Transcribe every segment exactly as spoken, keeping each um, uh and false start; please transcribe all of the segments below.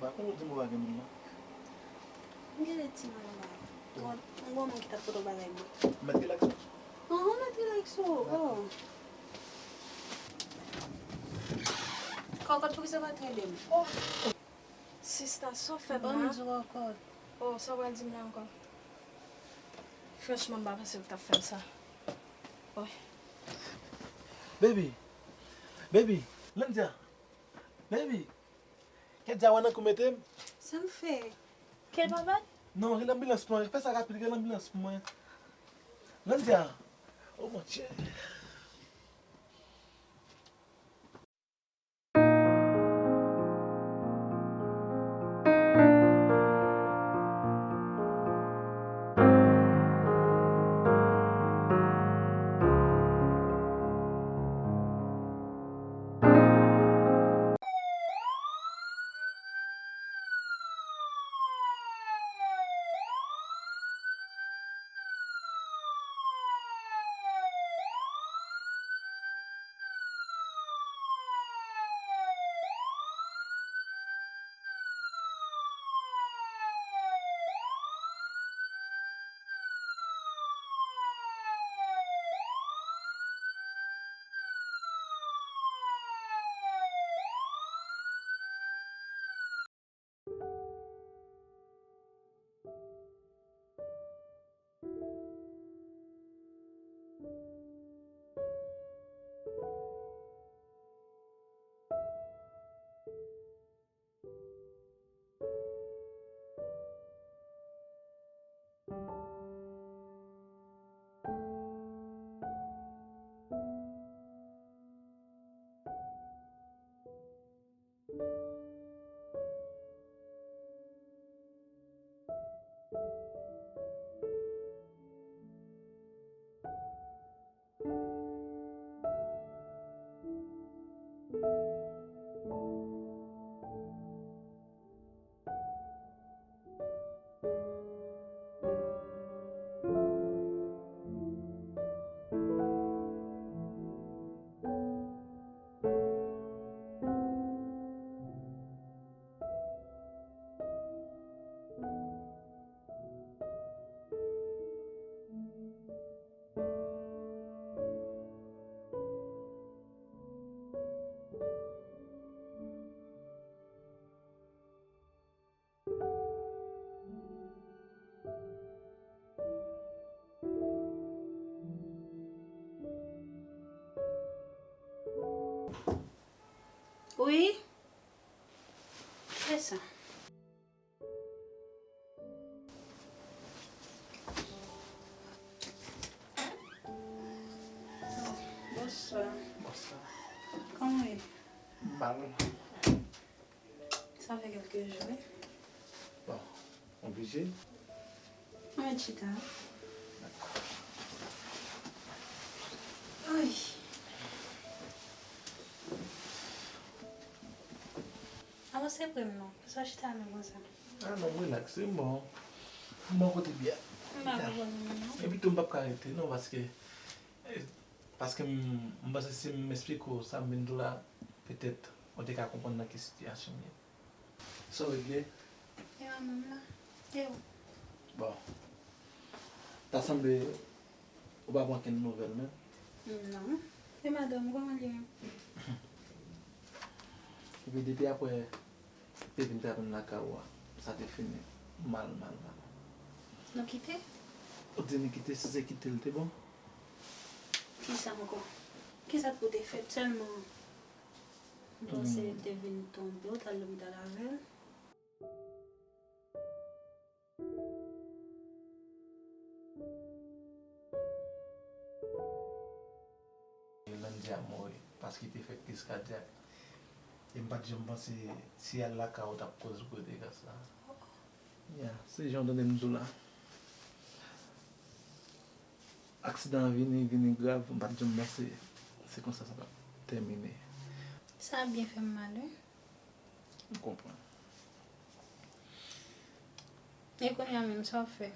Pa konn ou di m ou pa gen moun nan. M gen de timoun anba. M gen yon moun ki t ap pote yon bagay bò. Mèt rilaks ou? Anhan, mèt rilaks ou. Oh. Kòkòt, poukisa w pa t rele m? Oh. Sista, sa w fè m la? Ban m di w ankò. Oh, sa w pral di m la ankò? Franchman, m pa panse w t ap fè m sa. Wi. Baby. Baby. Landia. Baby. Kèt dja wè nan kou mete m. Sa m fè? Kèt papa? Non, rele anbilans pou mwen. Fè sa rapid, rele anbilans pou mwen. Landia. Oh mon Dieu. Wi. Se sa. Bonswa. Bonswa. Kòman w ye? Mal. Sa fè kèlke jou, wi. Bon, oblije. Ann chita. Ay. Avanse pre m non. Sa chita menm konsa. Ah non, relax, se bon. M bon kote byen. M pa konprann ou non. Epi tou m p ap ka rete non, paske, eh, paske m, m panse si m esplike w sa m vin di w la, petèt ou te ka konprann nan ki sitiyasyon m ye. Sa w regle? E manman m la? E ou? Bon. Ta sanble ou pa pran okenn nouvèl menm? Non. E madanm ou, kòman li menm? Epi depi apre Kevin t ap vin lakay ou a, sa te fini mal, mal, mal. Nou kite? Ou di nou kite, si se kite l te bon? Kisa ankò? Kisa k pou te fèt sèlman? M panse l te vin twonpe w, t al lopital avè l. Landy a mouri paske li te fè kriz kadyak. E m pa t janm panse si y al lakay ou t ap koz gwo dega sa. Ya, se jan w tande m di w la. Aksidan an vini, vini grav, m pa t janm panse se konsa sa t ap tèmine. Sa byen fè m mal, wi. M konprann. E kounye a menm, sa w fè?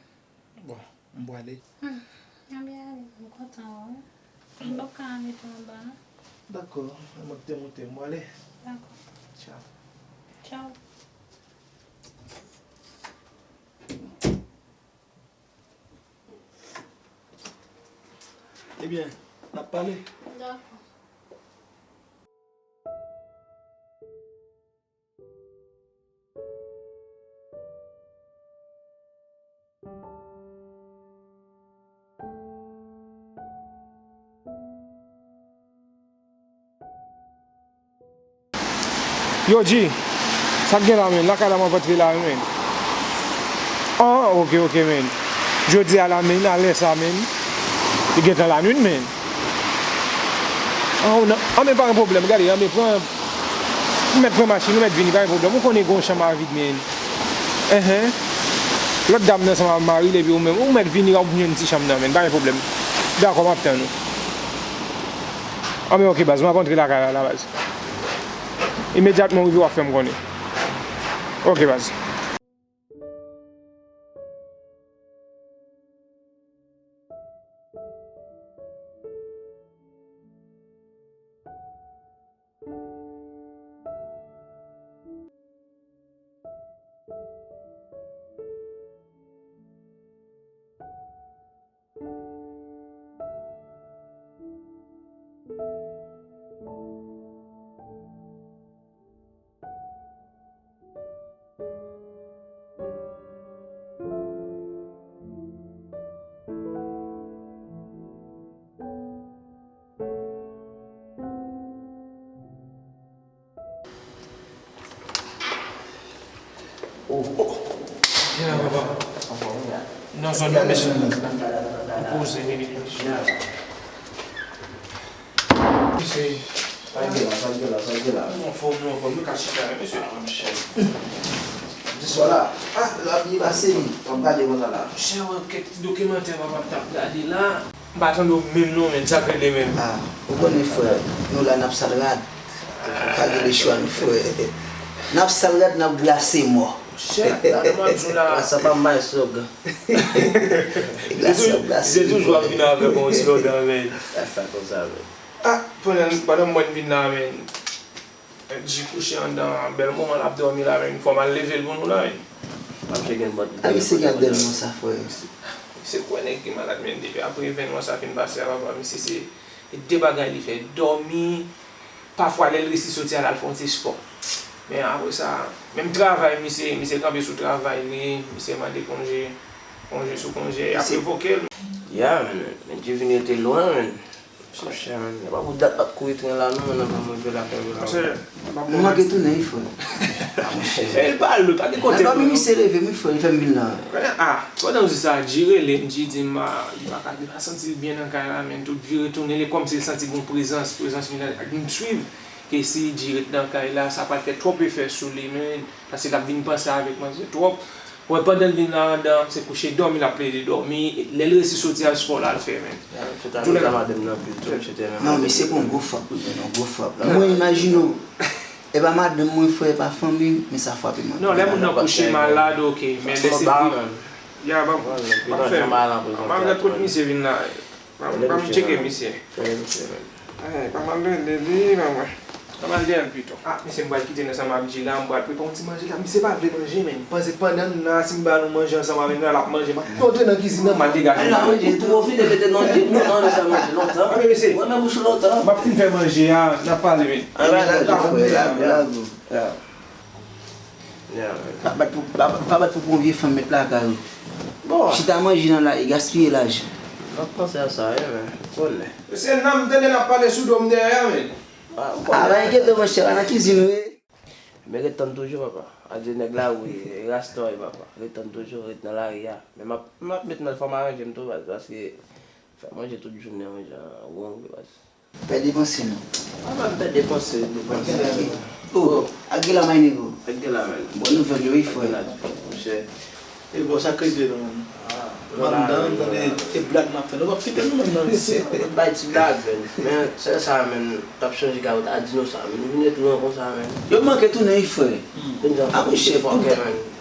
Bon, m prale. Hmm, ebyen ale, m kontan wè w. M p ap ka mete w anba non. Dakò, mwen te moute, m prale. Dakò. Tchaw. Tchaw. Ebyen, n ap pale. Dakò. Yo, G, sa k gen la, menn? Lakay la m ap antre la, menn. Ah, ok, ok, menn. Jodi a la, menn, a lè sa, menn, li gentan lannuit, menn. Ah, ou nan, ah, men pa gen pwoblèm, gade, ah, men pran, ou mèt pran machin, ou mèt vini, pa gen pwoblèm. Ou konnen gen yon chanm a vid, menn. Enhen. Lòt dam nan ansanm ak mari l, epi ou menm, ou mèt vini, w ap jwenn ti chanm nan, menn, pa gen pwoblèm. Dakò, m ap tann ou. Ah, men ok, baz, m ap antre lakay la, la, baz. Imedyatman w rive, w ap fè m konnen. Ok, baz. Oh, oh. Gen la, papa. Anfòm, wi, a. Nan zòn nan, mesye. Poze, vini. Mesye. Sa k gen la, sa k gen la, sa k gen la? Nou anfòm, nou anfòm, nou ka chita la, mesye. Ah, monchè. Di swa la. Ah, la byen pase, wi. W ap gade konsa la. Monchè, wè, kèk ti dokimantè papa m t ap gade la. M pa tande w menm non, menn, sa k rele menm? Ah, ou konnen, frè, nou la n ap sal rad. Pa gen lechwa non, frè. N ap sal rad, n ap glase mò. Chè, gade m ap di w la. Sa pa m bay slogan. Glase, glase. Se toujou ap vin avèk yon slogan, menn. Sa konsa, menn. Ah, pandan, pandan m wè n vin la, menn. G kouche anndan, bèl moman l ap dòmi la, menn. Fò m al leve l pou nou la, menn. Ap cheke l bòt. A, misye gen dèl mò sa, frè. Se kwè nèg ki malad, menn. Depi apre evènman sa fin pase a, papa, misye se de bagay li fè. Dòmi, pafwa lè l resi soti a, l al fè yon ti spò. Men apre sa, menm travay, misye, misye kanpe sou travay li, misye mande konje, konje sou konje, y ap revoke l. Ya, menn, men G vin rete lwen, menn. Monchè, menn, epa pou dat l ap kouri tren la non, menn, nan mwen jwe lakay yo la. Monchè, m ap... Nou manke tounen wi, frè. Ah, monchè. E l pa lwen, pa gen kote. Nan dòmi misye leve m wi, frè, li fè m vin la. Ah, pandan w di sa, G rele m, G di m, ah, li pa ka, li pa santi l byen nan kay la, menn, tout vire tounen, li kòmsi l santi gon prezans, prezans vin ak m swiv ke si G ret nan kay la, sa pral fè twòp efè sou li, menn, paske l ap vin panse avèk manzè twòp. Wè, pandan l vin la anndan, se kouche dòmi l ap plede dòmi. Lè l resi soti al spò l al fè, menn. Tou lè madanm nan pito, et cetera. Non, men se pou yon gwo frap wi, menn, yon gwo frap la. Mwen imajine w, e pa madanm mwen, frè, e pa fanmi m, men sa frape m anpil. Non, lè moun nan kouche malad, ok, men lè se vi... Ya, ban m, ban m fè, ban m gad kote misye vin la. Ban m, ban m tcheke misye. Ay, pa mal rele li, manman. Pa mal rele l pito. Ah, mesye, m pral kite n ansanm ak G la, m pral prepare yon ti manje la. Misye pa vle manje, menn. M panse pandan n nan, si m ba nou manje ansanm avè nou, l ap manje. M ap tonte nan kizin nan, m al degaje m. L ap manje, tou pwofite mete nan bouch nou, nan sa manje lontan. Anben, mesye, mwen men bouch ou lontan. M ap fin fè manje a, n ap pale, menn. Anben, dakò, frè, dakò, dakò. Ya. Pa bat pou, pa, pa bat pou pran vye fanm met lakay ou. Bon. Chita manje nan lari, gaspiye lajan. M ap panse a sa wi, men, ou konnen. Mesye, nan m tande n ap pale sou do m dèyè a, men. Ah, ou konnen. Ah, pa enkyete w, monchè, pa nan kizin ou ye. Men ret tann toujou, papa. Adye nèg la, wi, rasta w ye, papa. Ret tann toujou, ret nan lari a. Men m ap, m ap met nan fò m aranje m tou, baz, paske fè manje tout jounen, manje a wong wi, baz. Pè depanse non. Ah, pa m pè depanse, depanse. Oh, Aguila, my nigga. Aguila, man. Bon nouvèl yo wi, frè. Aguila, monchè. E bon, sa k rete non, man. Ah, m anndan, tande, e blag n ap fè. Nou p ap kite nou menm nan isi. Bay ti blag, man. Men, sè sa, man, t ap chanje kawot a dino sa, man. Nou vin ret lwen konsa, man. Yo manke tounen wi, frè. Ah, monchè,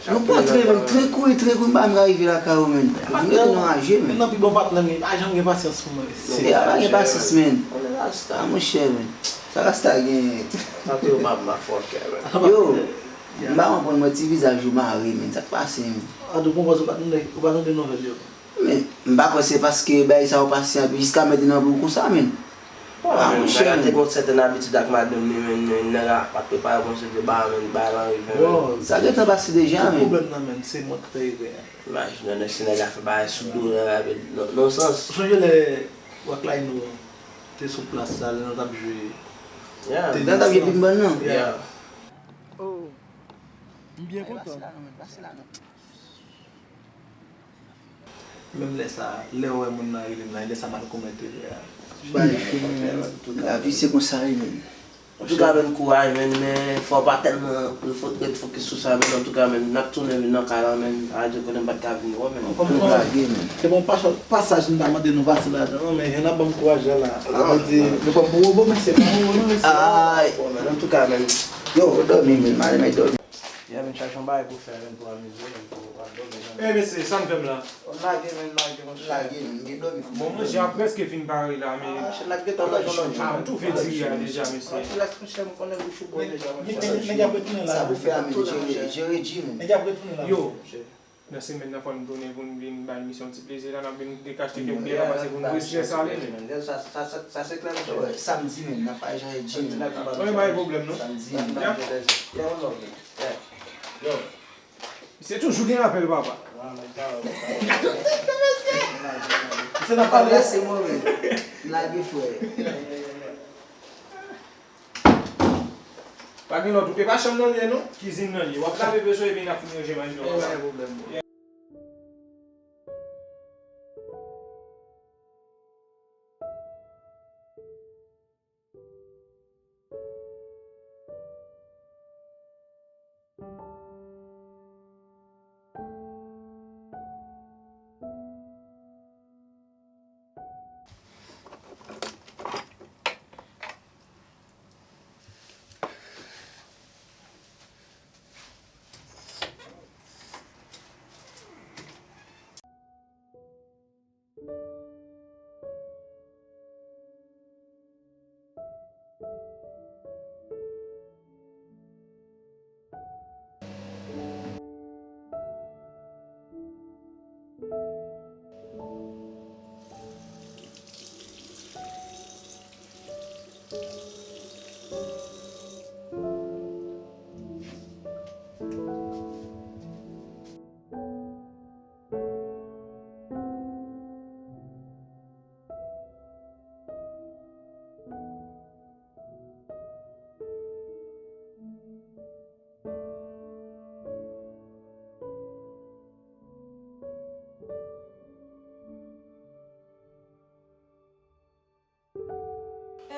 nou pa tre, men, tre kouri, tre kouri, m pa menm ka rive lakay ou, men. Vin rete nan raje, men. Nan pi bon patnè m, li pa janm gen pasyans pou mwen. Se pa gen pasyans, men. Ah, monchè, men. Sa rasta genyen? Sa tou yo pa m pa fòkè, men. Yo, m pa konprann mwen ti vizaj ou mare, men. Sa k pase, men? An tou konprann ou pa tande, ou pa tande nouvèl yo. Men, m pa kwè se paske bagay sa yo pase anpil jiska mete nan pou konsa, men. Ah, men, monchè, bagay te gon sèten abitid ak madanm li, men, men, nèg la pa t prepare pou yon seri de bagay, men, bagay lan rive, men. Sa gentan pase deja, men. Pwoblèm nan, men, se mwen ki fè erè a. Imajine w, nèg, se nèg la fè bagay sou do, nèg la, non, non sans. Ou sonje lè Waklay nou te sou plas la, lè nou t ap jwe tenis lan? Lè nou t ap jwe pingpong nan? Yeah. Oh, m byen kontan. Menm lè sa, lè w wè moun nan rele m la, e lè sa m al komèt erè a. Bay fini, men. Lavi se konsa li menm. Antouka, menm kouraj, menm, men fò w pa tèlman refo-, ret fokis sou sa, menm. Antouka, menm, n ap tounen vin nan kay la, menm, radyo kote m pa t ka vin wè, menm. Lage, menm. Se bon, pasaj m ta mande nou pase ladan, non, men jan n ap ban m kouraj la, la, sa vle di, nou pran m pou wobo, men se pa wobo, non, men se. Ay, bon, men, antouka, menm, yo, dòmi, menm, ale, men, dòmi. Ya, men chache yon bagay pou fè, men pou amize, men pou w ap dòmi, men. Eh, mesye, sa n fè m la? Ou lage, men, lage, monchè. Lage, men, gen dòmi. Bon, manje a prèske fin pare la, men. Ah, monchè, n ap gentan manje yon lòt jou. Ah, m toufe diri a deja, mesye. Ah, relax, monchè, m konnen bouch ou bon deja, monchè. Nèg ap retounen la. Sa pou fè a, men, jere, jere G, men. Nèg ap retounen la. Yo, nan semèn nan, fò n tounen pou n vin bay misye yon ti plezi la, n ap vin dekachte kèk biyè la, pase pou n bwè strès ale, men. Sa, sa, sa, sa se klè, monchè. Wè, samdi, men, n ap bay jere G, men. Mwen, pa gen pwoblèm, non. Samdi, men. Ya, one love, men. Yo. Misye toujou gen apèl, papa. Misye nan pale. Lage, frè. Pa gen lòt, e pa chanm nan li ye, non? Kizin nan li ye. W ap lave veso epi n ap fin ranje manje nou ansanm.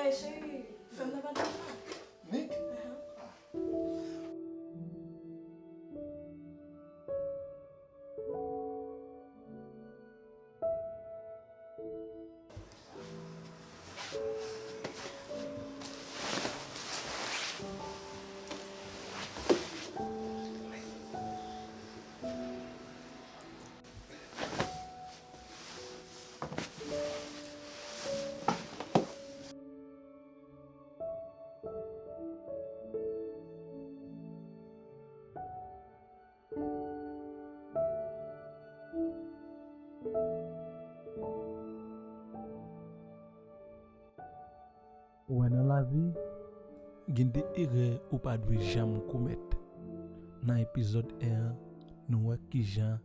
Ey, cheri, fè m nan pantalon an. Nik? Ahan. Ou wè, nan lavi, gen de erè ou pa dwe janm komèt. Nan epizòd en an, nou wè kijan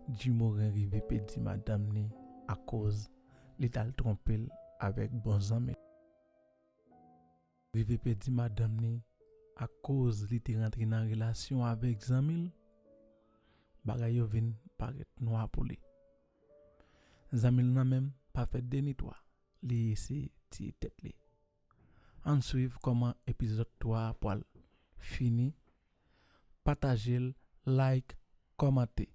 Jimoren rive pèdi madanm li akoz li t al twonpe l avèk bon zanmi l. Rive pèdi madanm li akoz li te rantre nan relasyon avèk zanmi l. Bagay yo vin parèt nwa pou li. Zanmi l nan menm pa fè de ni twa, li eseye tiye tèt li. Ann swiv kòman epizòd twa a pwal fini. Pataje l, like, kòmante.